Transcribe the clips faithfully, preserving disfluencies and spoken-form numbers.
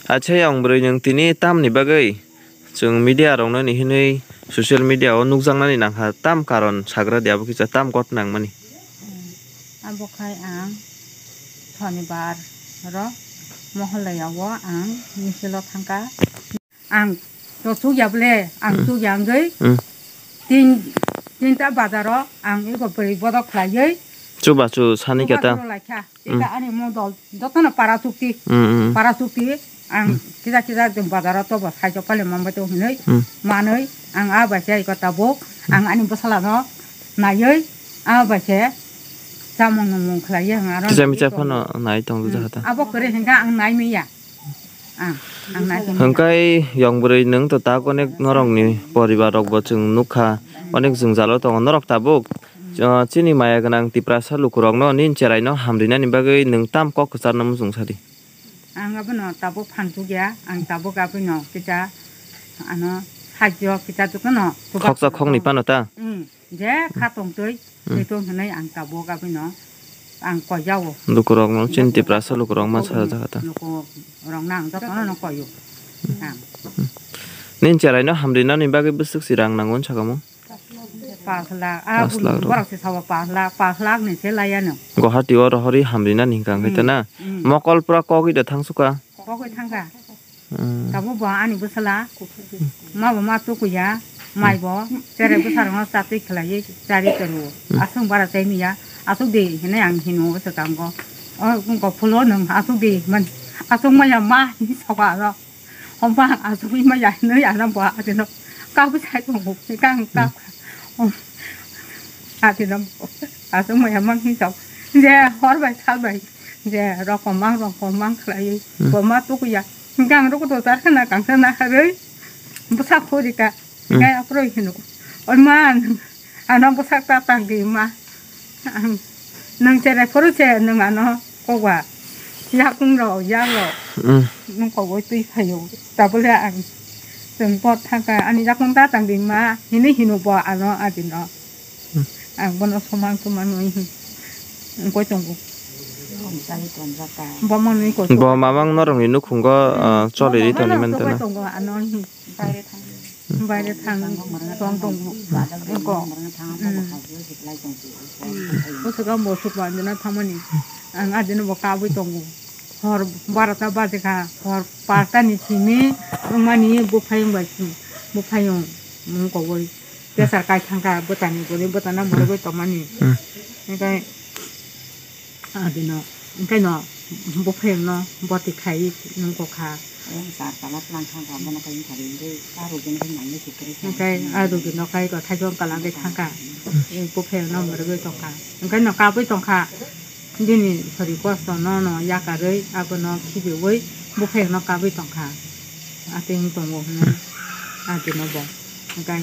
Acha, yang bwrwi nwng tini tamni bagwi chwng media rokno ni hinwi social media o nukjaknani nangkha, tam karon sagra di abo kisa tam kot nangmani? Abo khai ang Shonibar ro Moholaya o ang misil o thangkha. Ang to chukya bole, ang Hmm. chukya wngwi Hmm. tin, tinta bazaro ang ego bwrwi bodok khlaiwi Chubachu sani chubachu khe ta. Rw laikha. Hmm. Eka ani mo dol jotono para chukti. Hmm, hmm. Para chukti ang Hmm. kisa kisa jeng bazaro to bo saijo pale mambai to hinwi Hmm. manwi ang a bai se eko tabuk Hmm. ang ani bwsala no naiwi a bai se chamung nungmung khlaiwi ang aro Kisa naiwi micha tongo. Phano nai tong Hmm. jahata. Abo kwrwi hwnkha ang nai manya. Ah, ang nai tong. Hwnkhe yang bwrwi nwng to tak onek norokni poribar rokbo chwng nukha, onek jwngjalo tongo. Norok tabuk, ah, chini maya gwnang Tiprasa lukurokno nini cheraino hamrinani bagwi nwng tam kok kwcharno muchung sadi? Ang abono tabuk phan chukya, ang tabuk abono kisa ano sahajyo kisa jotono chubachu Khoksa khoknwi pano ta? Hmm. Je kha tongtwi, Hmm. twi tong hinwi ang tabuk abono ang koyao. Lukurokno chini Tiprasa lukurok ma sajak ta. Lukurokno ang jotono no koyo. Ang. Hmm. Nini cheraino hamrinani bagwi bwswk si rang nango wng sakamo? Pas lakh. Ah, Pas lakh rok. Borok se sabo pas lakh, pas lakh ni se laiya no. Guwahati o rohorwi hamrinani hwnkha hwnkhe Hmm. ta na? Hmm. Mokol pura kogwi da thangsuka? Kogwi thangkha. Hmm. Tabuk bo ani bwsala, ma bo ma tukuya, mai bo, cherai bwsarokno chatwi khlaiwi chari tongo. Hmm. Aswk bara chai manya, aswk di hinwi ang hino swkango. O wngkha phulo nwng aswk di himani, aswk manya ma hinwi soka aro. Homa aswk manya hinwi ano bo atino kabwi sai tongo, kang kang. Hmm. Atino aswk manya ma hinwi sok. Je hor bai sal bai. Je rokom mang rokom mang khlaiwi Hmm. bo ma tukuya. Hwnkhe ang rokto jar khna kangsa naharwi bwsa khorika. Hmm. Hwnkhe aphuru hino, "Oi ma, ano bwsa ta tang di ma. Ang nwng cherai phuru se nwng ano kokba yakung rok yak rok Hmm. nwng kokbo twi phaio. Tabole ang chwng pot thangkha ani yakung ta tang di ma," hinwi hino bo ano adino. Hmm. Ang bono somang somang wi wngwi tongo. Bo mani koi Bo mamang norokni nukhungo, ah, choli ri toni man tana. Tongo ano hi. Baire thang tong tongo. Ko. Hmm. Bo swkang bo sukma andina thangmani. Ang adino bo kabwi tongo. Hor barota baje kha, hor pasta ni simi wngmani buphayung bai, buphayung mung koboi. Pressure kai thangkha bwtani guli bwtana morogwi tongmani. Hmm. Hwnkhe adino, hwnkhe no buphayungno boti khai nung kokha. Ayang sar kala tlang thangkha, bono kai wngkha ringwi, a rugwino khai nangni sikiri. Hwnkhe a rugwino khai ko thaijong kala wngwi thangkha. Buphayungno morogwi tongkha. Hwnkhe no kabwi tongkha. Bini sori kosto no no yakarwi abono khibiwi buphayungno kabwi tongkha. Atwi wng tongo hwnwi adino bo. Hwnkhe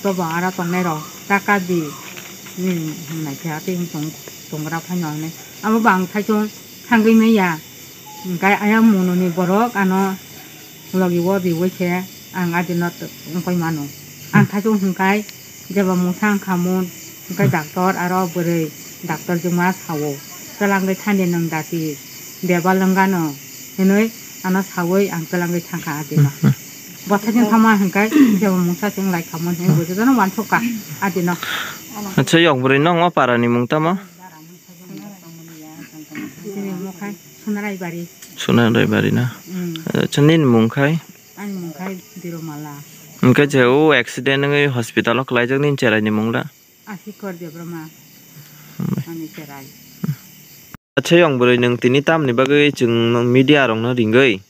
tobo aro tongnairok ta kabdi nini hwnwi naikhe atwi wng tong-, tongra phaino hwnwi. Abo bo ang thaisong thangwi manya. Hwnkhe ayang mononi borok ano logi o riwi se ang adino t-, wngkoi mano. Ang thaisong hwnkhai jeba mungsa wngkha mun, hwnkhe doctor aro bwrwi doctor jwngma sao, "Twlangwi thani nwng dati, bebal wngano," hwnwi ano sawi ang twlangwi thangkha adino. Bwthaino thangma hwnkhe jeba mungsa chwng lai kha mun hwnwi bo jotono uansukha adino. Acha, yok bwrwi nokma parani mung tamo? Chini mokha Sonarai Bari. Sonarai Bari na? Mm. Acha, nini mung khai? Ani mung khai Diromala. Hwnkhe je o accident wngwi hospital o kwlaijak nini cherai ni mung la? Asikor Debbarma. Hmm. Ani cherai. Acha, yang bwrwi nwng tini tamni bagwi chwng media rokno ringwi,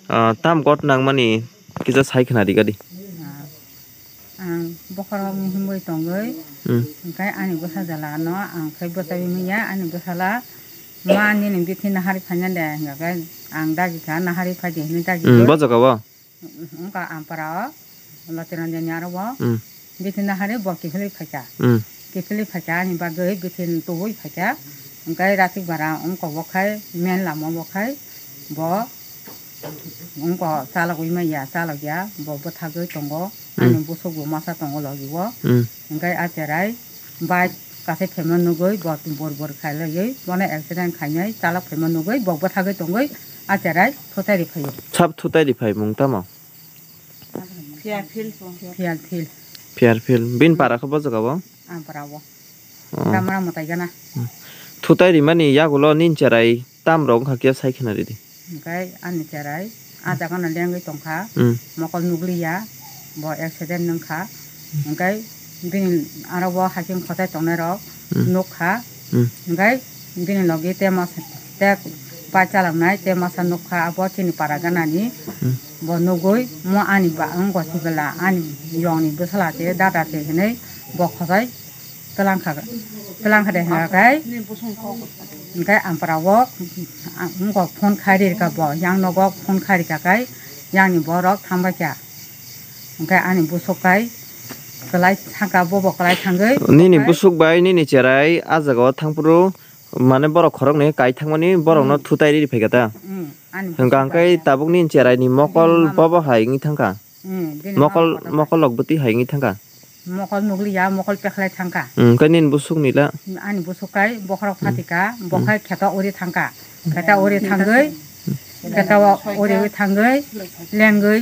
ah, tam kot nangmani kisa sai khna ri gadi. Ah, ang bokhorok himwi tongwi, Hmm. hwnkhe ani bwsajala no ang khai bwchaui manya, ani bwsala ma nini bithi nahari phaina de, hwnkhe ang dagi kha, nahari phai di hinwi dagi Hmm, kha. Bo jaga o? Wngkha Ampara o, Lotiranjani aro o. Hmm. Bithi nahari bo kiphilwi phaikha. Hmm. Kiphilwi phaikha, ani bagwi bithi tubui phaikha. Hwnkhe Ratik bara wngkha bo khai, main lama bo khai, bo wngkha chalogwi manya, chalogya, bo bwthagwi tongo. Hmm. Ani bwswk bo masa tongo logi o. Hmm. Hwnkhe a cherai bike kaisa phaima nugwi bo bor bor khailaiwi bono accident khainai chalok phaima nugwi bo bwthagwi tongwi Acharai thutai ri phaio. Sab thutai ri phai mung tamo? Phial phil. Phial phil. Phial phil. Bin para khe bo jaga bo? Ampara o. Oh. Tamara mwtai gana. Hmm. Thutai rimani yagulo nin cherai tam rok wngkha khe sai khna ridi. Hwnkhe ani cherai a jaga no lengwi tongkha. Hmm. Mokol nukliya bo accident wngkha. Hwnkhe bini aro bo haikhe khosai tongnai rok Hmm. nukha. Hmm. Hwnkhe bini logi te masa te pai chalangnai te masa nukha abo chini para ganani. Hmm. Bo nugwi mo ani ba wng gosibela ani yongni bwsala se dada se hinwi bo khosai twlangkha, twlangkha de hwnkha khe, hwnkhe ampara o, a, wngkok phone khai ri rwkha bo, yang nogo phone khai rwkha khe, yangni borok thangbai kha. Hwnkhe ani busuk kai kwlai thangkha, bobo kwlai thangwi. Nini busuk bai nini cherai a jaga o thangphuru, mane borok khoroknwi kai thangmani borokno Hmm. thutai riri phaikha ta? Hmm, ani Hwnkha busuk hwnkhe kai ya. Tabuk nini cherai ni mokol Bini mama bobo hai wngwi thangkha? Hmm, bini Mokol, mama kotor mokol rok bwtwi hai wngwi thangkha? Mokol nukliya, mokol pekhlai thangkha. Hmm, hwnkhe nini busuk nila? Ani busuk kai bokhorok Hmm. phatika, Hmm. bokhai kheto uri thangkha. Kheto uri thangwi, kheto uri thangwi, lengwi,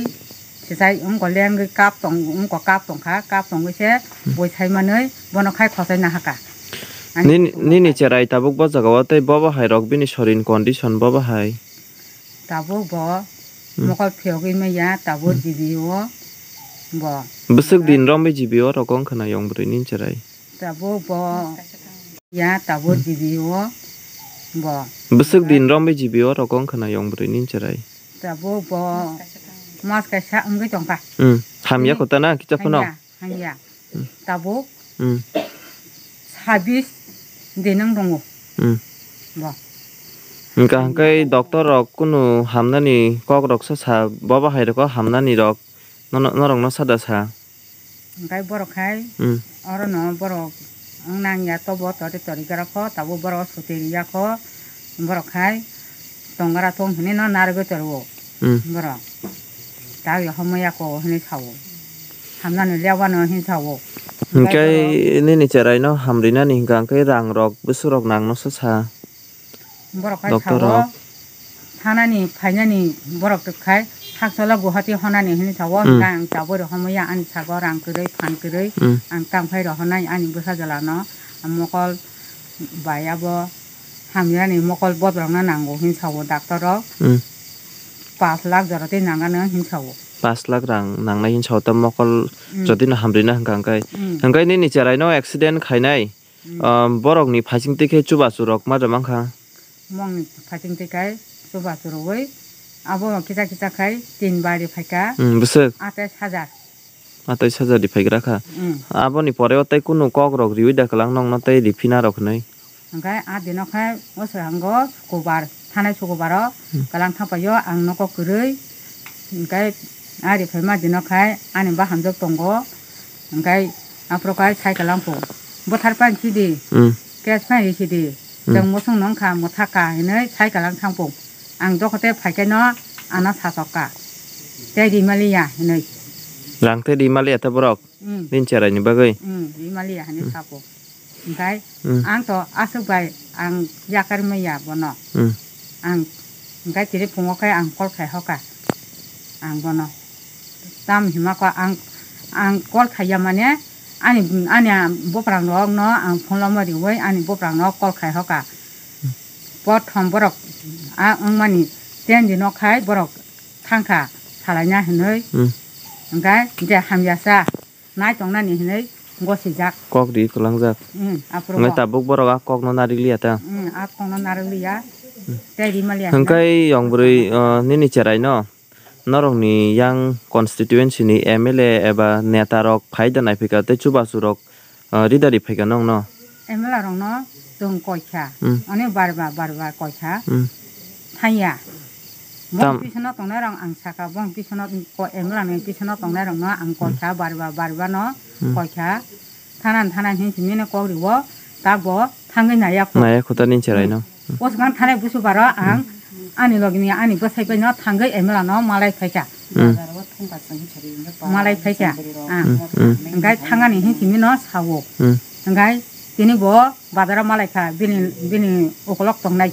sisai wngko lengwi kap tong, wngko kap tongkha, kap tongwi se Hmm. bui sai manwi bono khai khosai nahaka. Ani Nini, busuk nini nahaka. Cherai tabuk bo jaga o tei bobo hai rok bini sorin condition bobo hai? Tabuk bo Hmm. mokol phiyogwi maya, tabuk Hmm. G B O bo. Bwswk din romwi G B O rogo wngkha na yong bwrwi ni cherai? Tabuk bo ya, tabuk Hmm. G B O bo. Bwswk din romwi G B O rogo wngkha na yong bwrwi ni cherai? Tabuk bo mas kaisa wngwi tongkha. Hmm. Hamya Bini kota na kicha phano? Hamya. Hangya. Hmm. Tabuk Hmm. sabis din wng tongo. Hmm. Bo. Hwnkha hwnkhe doctor rok kunu hamnani kok rok sa sa, bobo hai rok hamnani rok nono, norok no sada sa. Hwnkhe borok khai Hmm. oro no borok wng nang ya tobo tori tori gara kho tabuk borok suti ri ya kho borok khai tong gara tong hwnwi no narwgwi tongo. Hmm. Borok tak ya homo ya kho hwnwi sao. Hamnani lewano hinsa o. Hwnkhe Hwnkhe nini cherai no hamrinani hwnkha hwnkhe rang rok bwswk rok nang no sa sa. Borok hai doctor sao rok. Thanani phainani borok twi khai hakchalo Guwahati honani hinwi sao. Hmm. Hwnkhe ang tabuk rok homoya ani sago rang kwrwi phan kwrwi Hmm. ang tang phai rok honai ani bwsa jala no mokol bai abo hamyani mokol bobrok no nango hinwi sao doctor rok. Hmm. Pash lakh jora twi nangano hinwi sao. Pash lakh rang nangnai hinwi sao ta mokol Hmm. jodi no hamrina hwnkha hwnkhe. Hmm. Hwnkhe nini cherai no accident khainai, Hmm. um, borok ni phaiching twi khe chubachu rok ma jama wngkha? Mong ni phaiching twi khe chubachu rwui abo kisa kisa khai tin bari phaikha. Hmm, bwswk? Atais hajar. Atais hajar ri phaigra kha. Hmm. Aboni pore o tei kunu kok rok riui da kwlang nokno tei riphina rok hinui? Hwnkhe a dino khe o swrango sukubar, thanai sukubaro Hmm. kwlang thangpaio ang nokok kwrwi. Hwnkhe a riphaima dino khe ani bahamjwk tongo. Hwnkhe aphuru khe sai kwlang pho. Bwthar pan sidi, Hmm. case pan ri sidi. Hmm. Chwng muchung nung kha, mwthak kha hinui sai kwlang thang pho. Ang dokhotei phaikhe no ano sachok kha. Tei rimaliya hinui. Rang tei rimaliya tei borok? Hmm. Nini cherai ni bagwi? Hmm, rimaliya hinui Hmm. sabo. Hwnkhe Hmm. ang to aswk bai ang yakar maya bono. Hmm. Ang hwnkhe tini phungo khe ang call khai hoka ang bono. Tam hima khe ang, ang call khaiya mane ani, ani buphang rok no ang phone lama riui ani buphang rok call khai hoka. Prothom borok a wngmani ten dino khai borok thangkha salaina hinui. Hmm. Hwnkhe je hamya sa. Nai tongnani hinui gosijak. Kok ri kwlangjak. Hmm, aphuru Hwnwi bo. Tabuk borok a kokno narikliya ta? Hmm, a kokno narikliya. Hmm. Tei rimaliya Hwnkhe hinui. Yong bwrwi, uh, nini cherai no norokni yang constituency ni M L A eba neta rok phai da naiphika tei chubachu rok, uh, rida ri phaika nokno? M L A rokno chwng koikha. Hmm. Ani barba, barba koikha. Hmm. Thangya. Bong Tam- pisono tongnai rok ang saka, bong pisono ko M L A ni pisono tongnai rokno ang koikha, barba, barba no Hmm. koikha. Thanan, thanan hin simi no kok riwo, tak bo thangwi naya kho. Naya kho ta nini cherai no. Bosong thanai busu baro ang ani logini ani bwsai bai no thangwi M L A no malai phaikha. Hmm. Malai phaikha. Ah. Hmm, hmm. Hwnkhe thangani hin simi no sawo. Hmm. Hwnkhe tini bo bazaro malai kha bini, bini ukolok tongnai.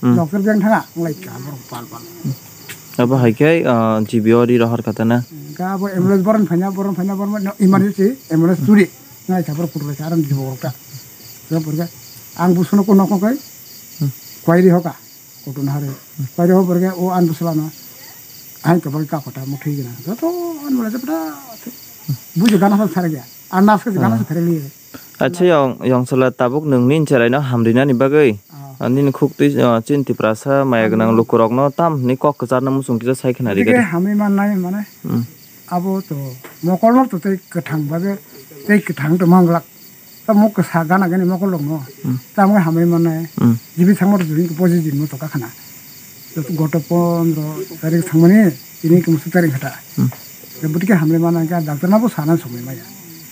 Hmm. Doctor beng thanga, nglai ka borok pal pal. Abo hai khe, ah, G B o ri rohor kha ta na? Hwnkhe abo ambulance borok phanya, borok phanya, borok no emergency ambulance turi. Nglai ka borok kutu lai ka, aram di borok ta. Borok khe ang busuno ko nokho kai, Hmm. kwai ri hoka, kutu na hari. Kwai ri ho borok khe o an busula no. Hai ka borok ka kota mo thwi gana. Joto an bole jepta. Bujo gana sa sare gya. An nas ka gana sa Hmm. sare liye. Acha yong, yong sala tabuk nwng nini chwraino hamrinani bagwi, Ah. ah, nini khuk twi, ah, chini Tiprasa maya gwnang lukurokno tam hwnwi kok kwcharno muchung kisa sai khna Gotike rigadi. Hamwi mannai mane Hmm. abo to mokolno to tei kwthang bagwi tei kwthang to manglak. Tamo kwsa gana gani mokolrokno Hmm. tamo hamwi mannai. Hmm. Jibi thangma to jibin posi din mo to kakhna. Goto pondro tarik thangmani tini khe musu tarik khata. Hmm. Bwtwi khe hamle mana khe doctor no bo sana somoi maya.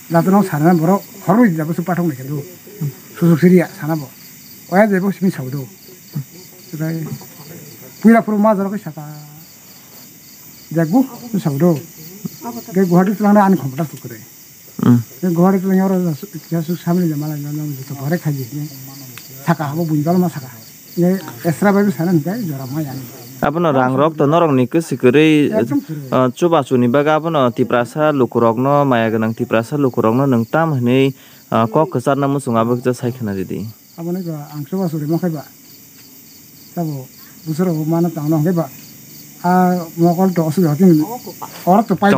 Doctor no sana borok khoroi jabo se pathok nai khe do. Susuk siriya sana bo. Oya jebo simi sao do. Tei puila phuru ma jaro khe saka. Jagbu sao do. Ke Guwahati twlangna ani khomta sukre. Hmm. Ke Guwahati twlangya oro su samni jama lai no joto gore khaji. Saka abo bunjal ma saka. Ke esra bai sana hwnkhe jora ma yani. Abono rang rok to norok ni kwswi kwrwi, Ekdom kwrwi. Ah, chubachu ni bagwi abono Tiprasa lukurok no, maya gwnang Tiprasa lukurok no nwng tam hwnwi, ah, kok kwcharna muchung abo kisa sai khna ridi. Abo nai ba ang chubachu rima khai ba. Sabo bwswk rok mano tang no hwnkhe ba. A mokol to aswk rok tini. Oro to pai.